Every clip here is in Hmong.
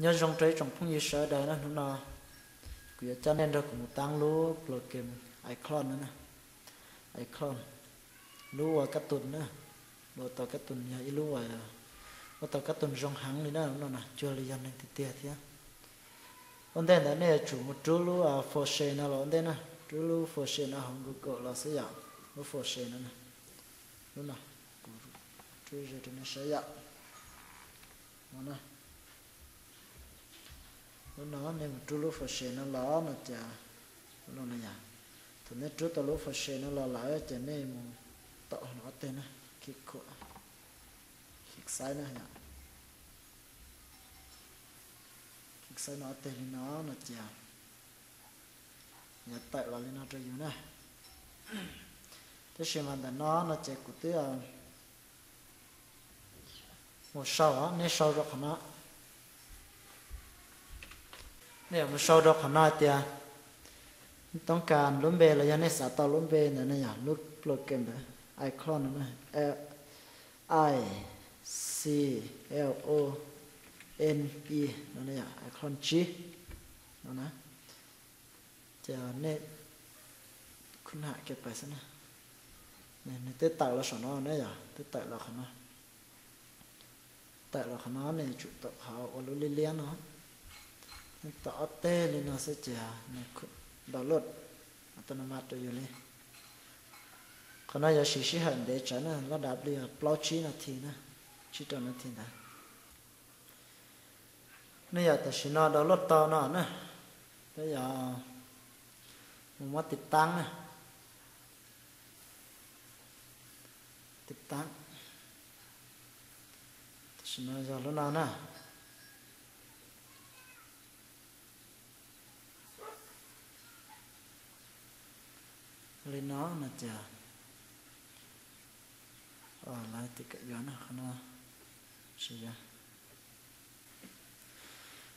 Nyob zoo rau ib tsoom phooj ywg sawv daws na, hnub no kuv yuav coj nej nrog kuv mus tab lub program iClone no na. iClone, lub ua kab tus na, ua tau kab tus yog ib lub ua tau kab tus zoo heev li na, lub no na cuag li yog neeg tiag tiag thiab. Ua ntej ntawd nej yuav tsum mus rub lub force no los ua ntej na, rub lub force no hauv Google los xwb yom, lub force no, lub no, kuv rub ze rau nej saib yom. Lub no nej mus rub lub force no los no ces, lub no yog, thaum nej rub tau lub force no los lawm ces nej mus tom no ob teg na, khib khuam, khib xaib na yom, khib xaib no ob teg li no no ces yuav tawm los li no rau yus na. Tab sis mas ntawm no no ces kuv twb mus sau, nej sau rau qhov no, nej yuav mus sau rau qhov no hais tias toob kas lub npe los yog nej xav tau lub npe ntawd na yom, lub program ntawd, iClone no, I C L O N E no na yom, iClone tsib no na. Ces nej kuj nam kiag pais xwb na. Nws twb tawm los saum no na yom, twb tawm los qhov no. Tawm los qhov no nej yuav tsum tom qhov ua lub liab liab no, nej tom ob teg li no xwb ces nws download automatic rau yus li. Qhov no yuav siv sij hawm ntev tsawv na, loj dam li plaub tsib nas this na, tsib rau nas this ntawd. Nej yog tam sim no download tau no na, peb yog mus muab tiv taab na, tiv taab, tam sim no yog lub no na. Li no no ces lawv tias kom yuav no, qhov no tsis yog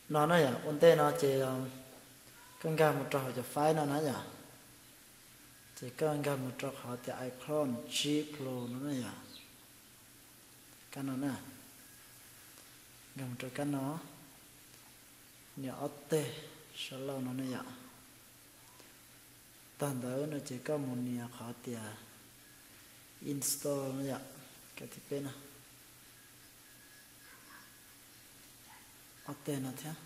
no na yom. Ua ntej no ces koj nkag mus rau hauv cov file no na yom, ces koj nkag mus rau qhov tias iClone tsib Pro no na yom. Kab no na, nkag mus rau kab no, nias ob teg sab laug no na yom. Tag ntawd no ces koj mus nias qhov tias install no yom, kab thib peb no, ob teg no thiab.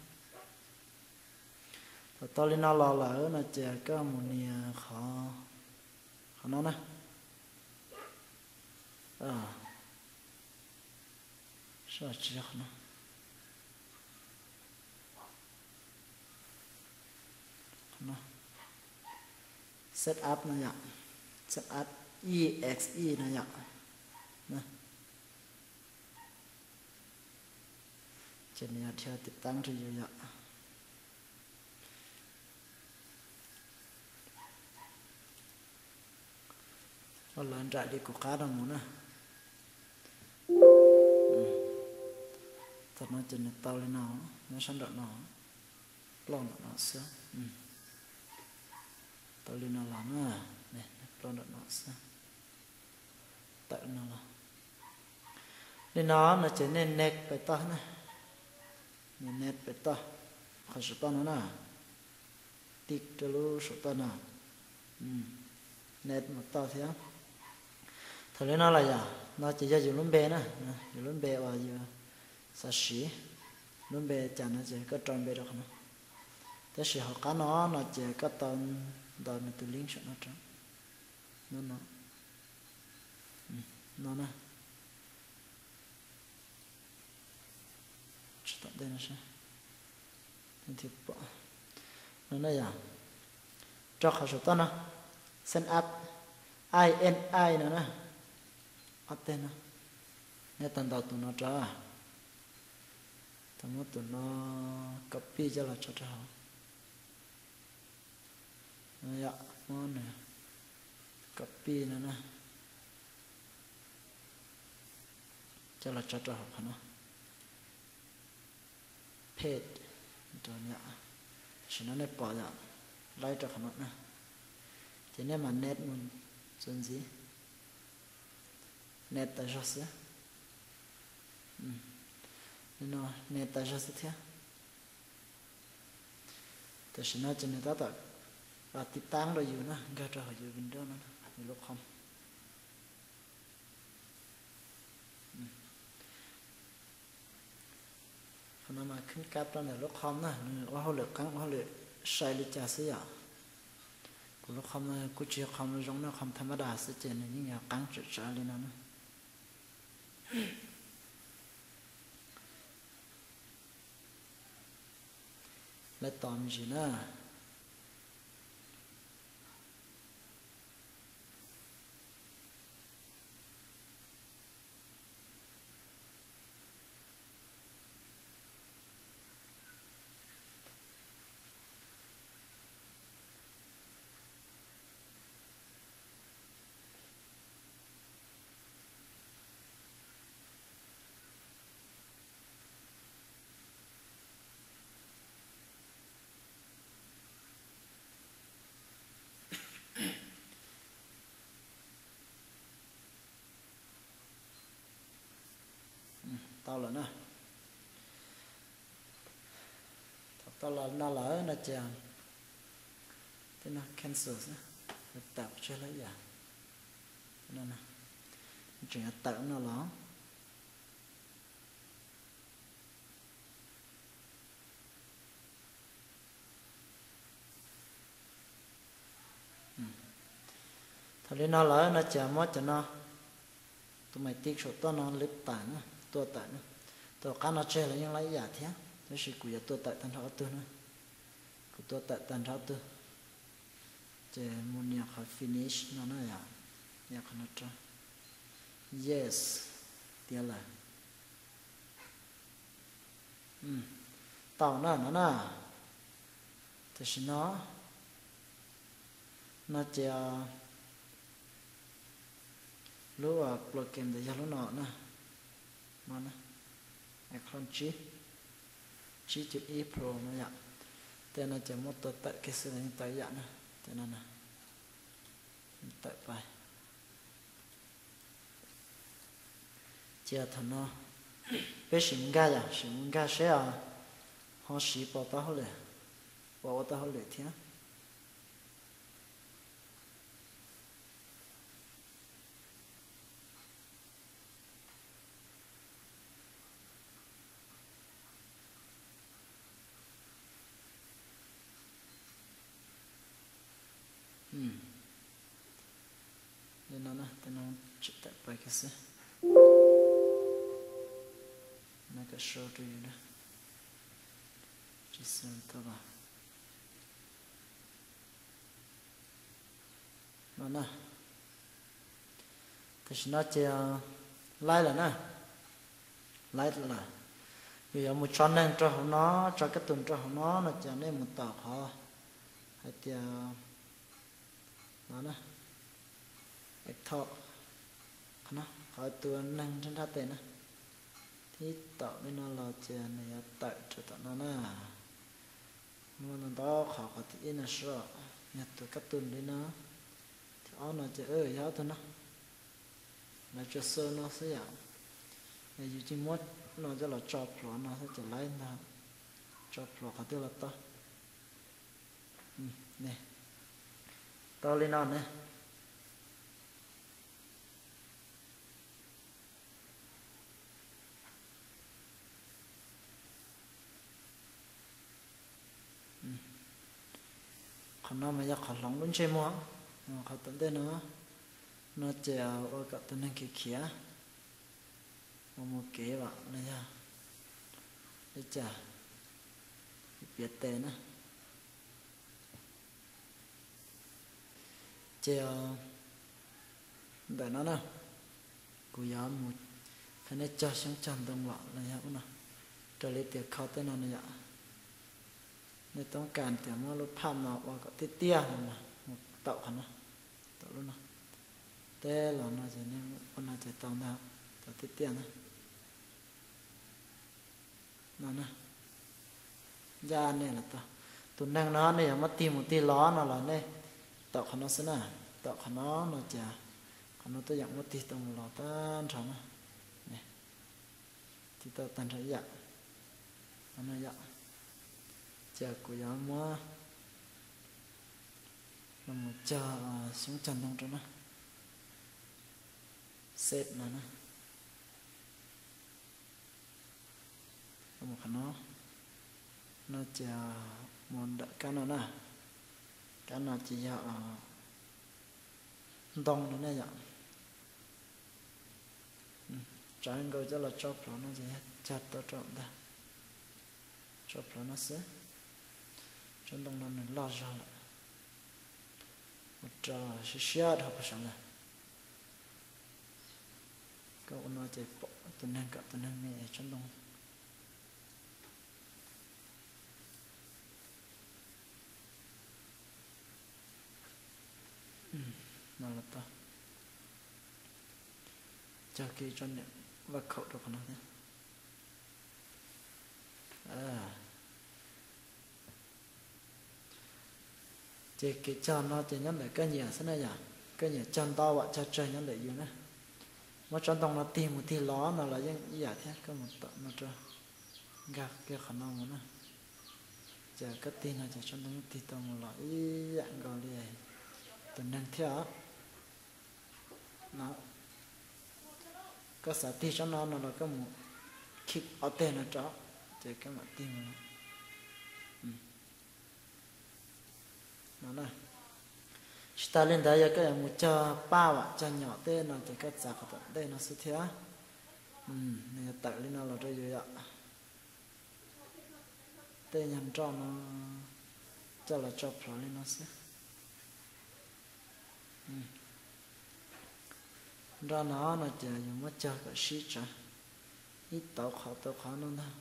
Thaum tau li no los lawm no ces koj mus nias qhov, qhov no na. Tsis yog qhov no. Qhov no, set up no yom, set up exe no yom. Ces nws yuav dhia tiv taab rau yus yom. Ua lawv nraim li kuv qab no mus na. Thaum no ces nws tau li no, nyob sab nraum no, ploj nraum no xwb. Tau li no los na, ploj nraum no xwb. Tawm no los. Li no no ces nej next pais toj na. Nej next pais toj qhov saum toj no na. Tick rau lub saum toj no. Next mus toj thiab. Thaum li no los yom, no ces yog yus lub npe na, yus lub npe uas yus xav siv. Lub npe cas no ces koj rau npe rau qhov no. Tab sis hauv qab no no ces koj tau ntaus nws tus link saum no rau. No no. No na. Tsis tom ntej no seb. No na yom, rau qhov saum toj no, set up, I N I no na. Ob teg no. Nej tau ntaus tus no rau. Tau muab tus no copy coj los tso rau hauv. Yom, muab nws copy no na, coj los tso rau hauv qhov no. Paste rau yom. Tam sim no nej pom yom, laib rau qhov no na. Ces nej mam next mus txuas ntxiv. Next tas zog xwb. Li no, next tas zog xwb thiab. Tam sim no ces nws tab tom tiv taab rau yus na, nkag rau hauv yus Windows no, yus lub qhov. Qhov no mas khwb kab rau ntawm lub qhov na, nws ua hauj lwm qeeb ua hauj lwm sai li cas xwb yom. Kuv lub qhov no kuj tsis yog qhov zoo na, qhov tham ma das xwb ces nws yeej yog qeeb tsawv tsawv li no na. Lawv tos me ntsis na. Tau lawm na. Thaum tau los no lawm no ces tib no cancel xwb, tawm tseg lawm yam. Tseem yuav tawm no los. Thaum li no lawm no ces muab cov no, tus mais tij saum toj no lwv tawm na, tua tawm na. Tus qab no tseg los yeej laib ib yam thiab, tab sis kuv yuav tua tawm tag nrho ob tug na. Kuv tua tawm tag nrho ob tug, ces mus nias qhov finish no na yom, nias qhov no rau. Yes, tiav lawm. Tau na no na. Tam sim no, no ces lub program ntawd yog lub no na, no na, iClone tsib, tsib cuv ib Pro no yom. Tej no ces muab tua tawm kiag xwb los yeej tau ib yam na. Tej no na, tawm pais. Ces thaum no peb sim mus nkag yom, sim mus nkag seb ho siv puas tau hauj lwm, puas ua tau hauj lwm thiab. Li no na, tej no tsis tawm pais kiag xwb. No kom show rau yus na. Tsis xav tau los. No na. Tam sim no ces laib lawm na. Laib lawm. Yus yuav mus tso neeg rau hauv no, tso kab tus rau hauv no no ces nej mus tom qhov hais tias no na, export, qhov tus neeg nrab nrab tes na. Tib tom li no los ces nws yuav tawm rau tom no na. Muaj ntau ntau qhov, qhov thib ib no seb yog tus kab tus li no, thib ob no ces yog ob tug no. Lawv tsuas xaus no xwb yom. Yus tsis muab no coj los tso pluav no xwb ces laib ntag. Tso pluav qhov twg los tau. Tau li no ne. Qhov no mas yog qhov hloov lub ntsej muag. Qhov tom ntej no, no ces ua kom tus neeg khiav khiav, ua mus kev vam los yog li cas, piav tes na. Ces ntawm no na, kuv yuav mus qhia nej cog xyoob cog ntoo los los yog ub no, raws li tias kho tej no no yom. Nej toob kas tias muab lub phaj no ua kom tiaj tiaj no mas mus taum qhov no, taum lub no. Teb los no ces nej ua no ces tau ntag, tau tiaj tiaj na. No na, ncaj nej los tau. Tus neeg no nej yuav muab tig mus tig los no los nej taum qhov no xwb na. Taum qhov no no ces qhov no tuaj yeem muab tig tau mus los tag nrho na. Tig tau tag nrho ib yam. Ces kuv yuav muab Mus cog xyoob cog ntoo rau na. Xeb no na. Mus qhov no, no ces mus ntawm kab no na. Kab no ces yog ntoo no ne yom. Tsawv nkaus coj los tso plhuav no ces yog cog tau rau ntag. Tso plhuav no xwb. Tsob ntoo no nws loj zog lawm. Ua rau siab siab dhau pem saud lawm. Koj ua no ces pom tus neeg kom tus neeg me tsob ntoo. No los tau. Cog kiag tso niam vaj khaum rau qhov no thiab. Ces kev cog no ces nyob ntawm koj nyiam xwb na yom. Koj nyiam cog ntau vam cog tsawg nyob ntawm yus na. Muab tsob ntoo no tig mus tig los no los yeej ib yam thiab, koj mus tom no rau, nkag kiag qhov no mus na. Ces koj tig no ces tsob ntoo yeej tig tau mus los ib yam nkaus li tus neeg thiab os. No, koj xav tig tsob no no los koj mus khij ob teg no rau, ces koj mam tig mus no. Tsis tas li ntawd yog koj yuav mus cog paj vam cog nyom tej no ces koj txav qhov tom ntej no xwb thiab. Nws yuav tawm li no los rau yus yom. Tej nyuag nroj no coj los tso plhuav li no xwb. Nroj no no ces yus muab cog kom sib tsawv ib tauv qhov tauv qhov no ntag.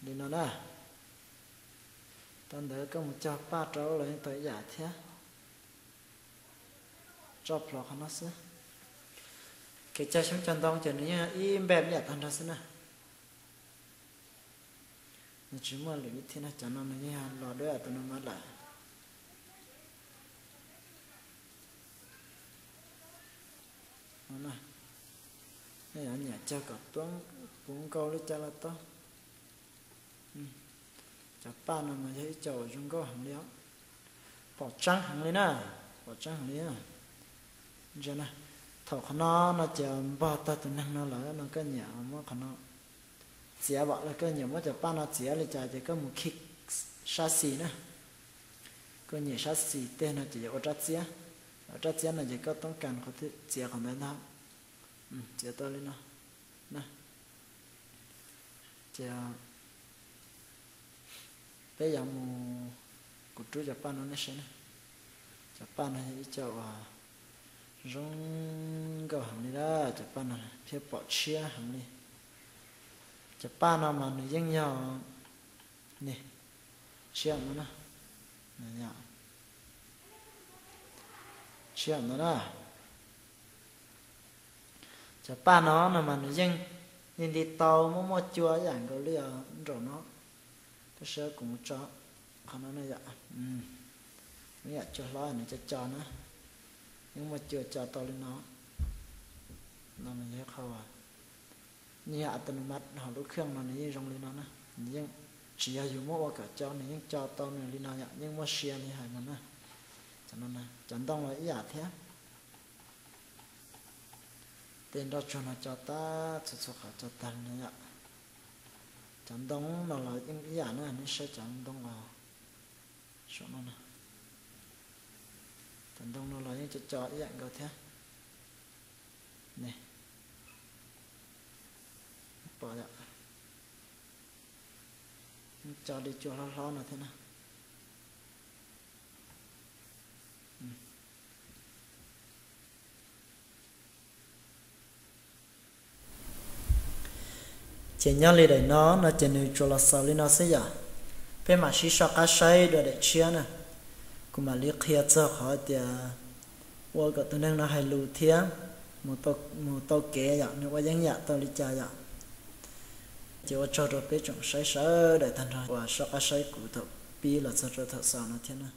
Li no na. Tau ntawd koj mus cog paj rau los yeej tau ib yam thiab. Tso plhuav qhov no xwb. Kev cog xyoob cog ntoo ces nws yeej ib npej ib yam tag nrho xwb na. Nws tsis muaj lwm vib thib no, cov no nws yeej yog los dua tus no mas lawm. Nej yuav nyiam cog kom puv nkaus li cas los tau. Cov paj no mas yog ib co uas zoo nkauj heev li os. Pom tseeb heev li na, pom tseeb heev li. Thaum qhov no no ces npog tag tus neeg no lawm no koj nyiam muab qhov no txiav vam los koj nyiam muab cov paj no txiav li cas ces koj mus khij sab xis na. Koj nyiam sab xis tej no ces yuav ua rab txiab. Ua rab txiab no ces koj toob kas qhov twg txiav qhov ntawd ntag. Txiav tau li no na. Ces peb yuav mus, kuv rub cov paj no nej saib na. Cov paj no yog ib co uas zoo nkauj heev li lawm, cov paj no thiab pom tshiab heev li. Cov paj no mas nws yeej yog, ne, tshiab no na. Tshiab no na. Cov paj no no mas nws yeej li nti tau muaj muaj cua ib yam nkaus li nraum no. Tab sis kuv mus tso qhov no na yom. Ib yam cua hlob nws co co na, yeej muaj cua co tau li no. No mas yog qhov uas nws yog a ta nu mad, hauv lub khej no nws yeej zoo li no na. Nws yeej tsis yog yus muab ua kom co, nws yeej co tau nws li no yom, yeej muaj sia li hais no na. Cov ntoo los ib yam thiab. Tej nroj tsuag no co tag, txhua txhua qhov co tag li no yom. Cov ntoo no los yeej ib yam na, nej saib cov ntoo os, saum no na. Cov ntoo no los yeej co co ib yam nkaus thiab. Ne, pom yom, yeej co li cua hlob hlob no thiab na. Ces nyob li daim no no ces nws tsuas los xaus li no xwb yom. Peb mam sib soj qab saib dua daim tshiab na. Kuv mam li qhia txog qhov tias ua kom tus neeg no hais lus thiab mus tau kev yom, nws ua yeeb yam tau li cas yom. Ces ua tsaug rau peb tsoom saib sawv daws tag nrho uas soj qab saib kuv thaum pib los txog rau thaum xaus no thiab na.